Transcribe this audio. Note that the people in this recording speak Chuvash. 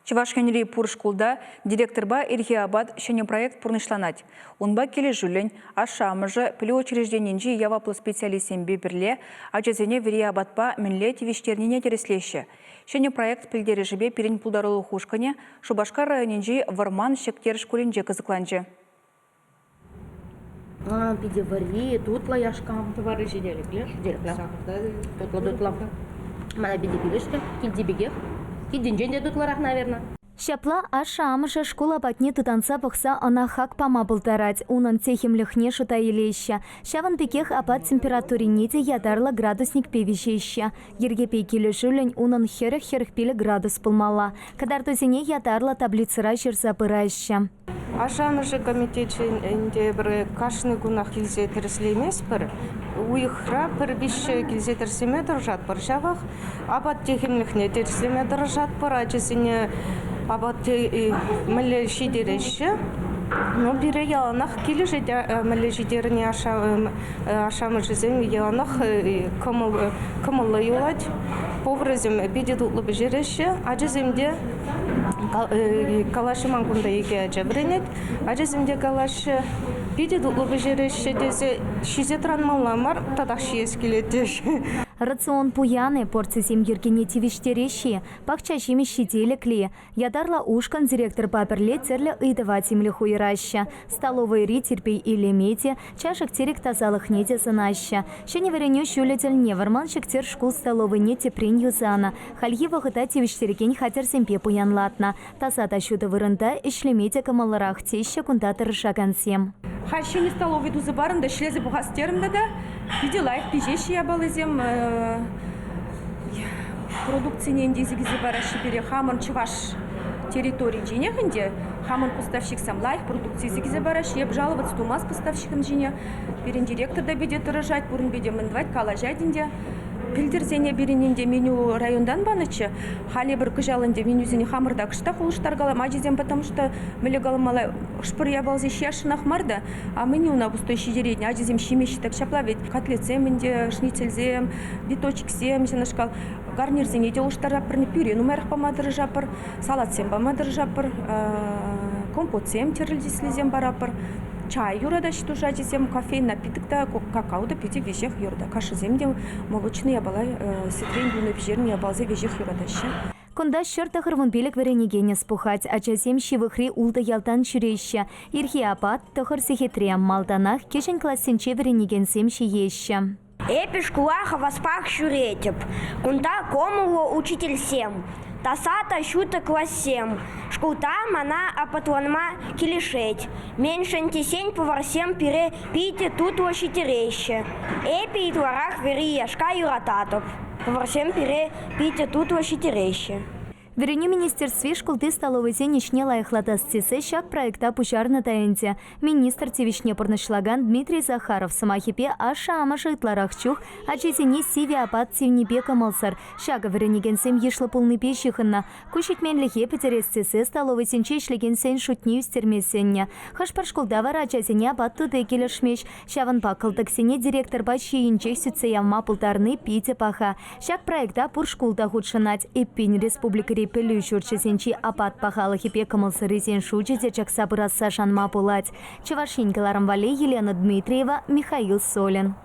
Чӑваш Енри пур шкулта директорпа ирхи апат ҫӗнӗ проект пурнӑҫланать. Унпа килӗшӳллӗн ашшӗ-амӑшӗ пӗлӳ учрежденинчи яваплӑ специалистсемпе пӗрле ачасене вӗри апатпа мӗнле тивӗҫтернине тӗрӗслеҫҫӗ. Ҫӗнӗ проект пӗлтерӗшӗпе пирӗн пултарулӑх ушкӑнӗ Шупашкар районӗнчи Вӑрман Ҫӗктер шкулӗнче кӑсӑкланчӗ. Питӗ вӗри, тутлӑ яшка. Тӑварри ҫителӗклӗ. Ҫителӗклӗ. Тутлӑ-тутлӑ. Мана питӗ килӗшрӗ. Килти пекех. Килтинчен те тутлӑрах, наверное. Ҫапла ашшӗ-амӑшӗ шкул апатне тытанса пӑхса ӑна хак пама пултарать, унӑн техӗмлӗхне шута илеҫҫӗ. Ҫавӑн пекех апат температурине те ятарлӑ градусникпе виҫеҫҫӗ. Йӗркепе килӗшӳллӗн унӑн 40-45 градус пулмалла. Кӑтартусене ятарлӑ таблицӑра ҫырса пыраҫҫӗ. Ашшӗ-амӑшӗ комитечӗн ӗнтӗ эпир кашни кунах килсе тӗрӗслейместпӗр. Уйӑхра пӗр виҫҫӗ килсе тӗрӗслеме тӑрӑшатпӑр ҫавах. Апат техӗмлӗхне тӗрӗслеме тӑрӑшатпӑр. Ачасене апат мӗнле ҫитереҫҫӗ. Ну, пире яланах килӗшет мӗнле ҫитерни ашшӗ-амӑшӗсем яланах кӑмӑллӑ юлать. Поварсем питӗ тутлӑ пӗҫереҫҫӗ. Ачасем те Калаҫҫӗ ман кунта икӗ ача вӗренет. Ачасем те калаҫҫӗ, питӗ тутлӑ пӗҫереҫҫӗ тесе ҫисе тӑранмалла мар, татах ҫиес килет теҫҫӗ. Рацион пуян-и, порцисем йӗркене тивӗҫтереҫҫӗ-и, пахча ҫимӗҫ ҫителӗклӗ-и? Ятарлӑ ушкӑн директорпа пӗрле тӗрлӗ ыйтӑва тимлӗх уйӑраҫҫӗ. Столовӑйри тирпей-илеме те, чашӑк-тирӗк тасалӑхне те сӑнаҫҫӗ. Ҫӗнӗ вӗренӳ ҫулӗ тӗлне Вӑрман Ҫӗктер шкул столовӑйне тӗпрен юсанӑ, хальхи вӑхӑта тивӗҫтерекен хатӗрсемпе пуянлатнӑ. Таса та ҫутӑ вырӑнта ӗҫлеме те кӑмӑллӑрах, теҫҫӗ кунта тӑрӑшакансем. Халь ҫӗнӗ столовӑй туса парӑн та ӗҫлесе пӑхас терӗм тата. Питӗ лайӑх пиҫеҫҫӗ япалисем. Продукцине ӗнтӗ илсе килсе параҫҫӗ пире хамӑр чӑваш территорийӗнченех ӗнтӗ. Хамӑр поставщиксем лайӑх продукци илсе килсе параҫҫӗ. Эп жаловаться тумас поставщикӑн ҫине. Пирӗн директор та питӗ тӑрӑшать, пуринпе те мӗн тӑвать, калаҫать ӗнтӗ. Пӗлтӗрсене пирӗн ӗнтӗ меню районтан панӑччӗ. Халӗ эпир кӑҫал ӗнтӗ менюсене хамӑр та кӑштах улӑштаркалам ачисем, потому что мӗнле каламалла, хӑш-пӗр япаласем ҫиясшӑнах мар та, а меню ӑна пустой ҫитеретӗн, ачисем ҫимеҫҫӗ тӗк ҫапла ведь котлетсем ӗнтӗ, шницельсем, биточксем ҫавнашкал гарнирсене те улӑштаратпӑр, пюре нумайрах пама тӑрӑшатпӑр, салатсем пама тӑрӑшатпӑр, компотсем тӗрлӗ тӗслисем паратпӑр. Чай юратаҫҫӗ туш ачисем, кофе напиток та, какао та питӗ веҫех юратать. Кашӑсем те молочный япала, сӗтрен тунӑ пӗҫернӗ япаласем веҫех юратаҫҫӗ. Кунта 195 вӗренекен ӑс пухать. Ачасем ҫывӑхри ултӑ ялтан ҫӳреҫҫӗ. Ирхи апат тӑхӑр сехетре. Малтанах кӗҫӗн классенче вӗренекенсем ҫиеҫҫӗ. Эпӗ шкула хаваспах ҫӳретӗп. Кунта кӑмӑллӑ учительсем, таса та ҫутӑ классем. Шкулта мана апатланма килӗшет. Мӗншӗн тесен поварсем пире питӗ тутлӑ ҫитереҫҫӗ. Эпӗ ытларах вӗри яшка юрататӑп. Поварсем пире питӗ тутлӑ ҫитереҫҫӗ. Вӗренӳ министерстви шкулти столовӑйсен ӗҫне лайӑхлатас тесе ҫак проекта пуҫарнӑ та ӗнтӗ. Министр тивӗҫне пурнӑҫлакан Дмитрий Захаров сӑмахӗпе ашшӗ-амӑшӗ ытларах чух ачисене сивӗ апат сивнипе кӑмӑлсӑр. Ҫакӑ вӗренекенсем йышлӑ пулнипе ҫыхӑннӑ. Ку ҫитменлӗхе пӗтерес тесе столовӑйсенче ӗҫлекенсен шутне ӳстерме сӗннӗ. Хӑш-пӗр шкулта вара ачасене апат тути килӗшмест. Ҫавӑнпа кӑлтӑксене директорпа ҫийӗнчех сӳтсе явма пултарни питӗ паха. Ҫак проекта пур шкул та хутшӑнать. Эппин, республикӑри пӗлӳ ҫурчӗсенчи апат пахалӑхӗпе кӑмӑлсӑррисен шучӗ те чакса пырасса шанма пулать. Чӑваш Ен кӑларӑм валли Елена Дмитриева, Михаил Солин.